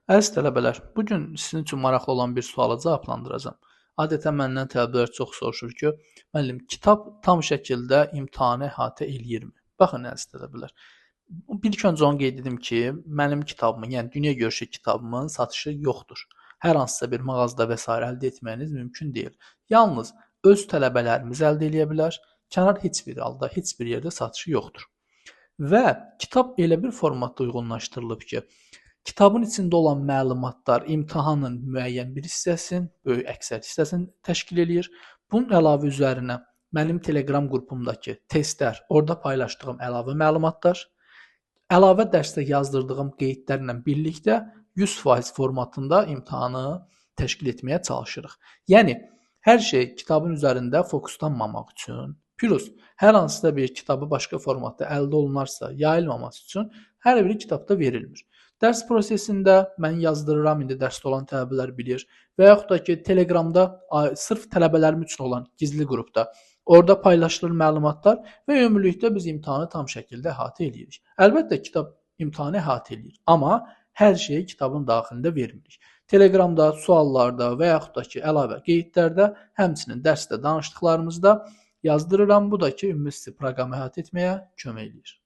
Əziz tələbələr, bu gün sizin üçün maraqlı olan bir sualı cavablandıracağam. Adətən məndən tələbələr çox soruşur ki, müəllim, kitab tam şəkildə imtahanı əhatə eləyirmi? Baxın, əziz tələbələr, ilk öncə onu qeyd edim ki, mənim kitabımın, yəni Dünya Görüşü kitabımın satışı yoxdur. Hər hansısa bir mağazada və sair əldə etməyiniz mümkün deyil. Yalnız öz tələbələrimiz əldə eləyə bilər, kənar heç bir halda, heç bir yerdə satışı yoxdur. Və kitab elə bir formatda uyğunlaşdırılıb ki, kitabın içində olan məlumatlar imtahanın müəyyən bir hissəsini, böyük əksər hissəsini təşkil eləyir. Bunun əlavə üzərinə mənim Telegram qrupumdakı testlər, orada paylaşdığım əlavə məlumatlar, əlavə dərsdə yazdırdığım qeydlərlə birlikdə 100% formatında imtahanı təşkil etməyə çalışırıq. Yəni, hər şey kitabın üzərində fokuslanmamaq üçün, plus hər hansısa bir kitabı başqa formatda əldə olunarsa, yayılmaması üçün hər biri kitabda verilmir. Dərs prosesində mən yazdırıram, indi dərsdə olan tələbələr bilir və yaxud da ki, Telegramda sırf tələbələrim üçün olan gizli qrupda orada paylaşılır məlumatlar və ümumilikdə biz imtahanı tam şəkildə əhatə eləyirik. Əlbəttə, kitab imtahanı əhatə eləyir, amma hər şeyi kitabın daxilində vermirik. Telegramda, suallarda və yaxud da ki, əlavə qeydlərdə, həmçinin dərsdə danışdıqlarımızda yazdırıram. Bu da ki, ümumi sizi proqramı əhatə etməyə kömək eləyir.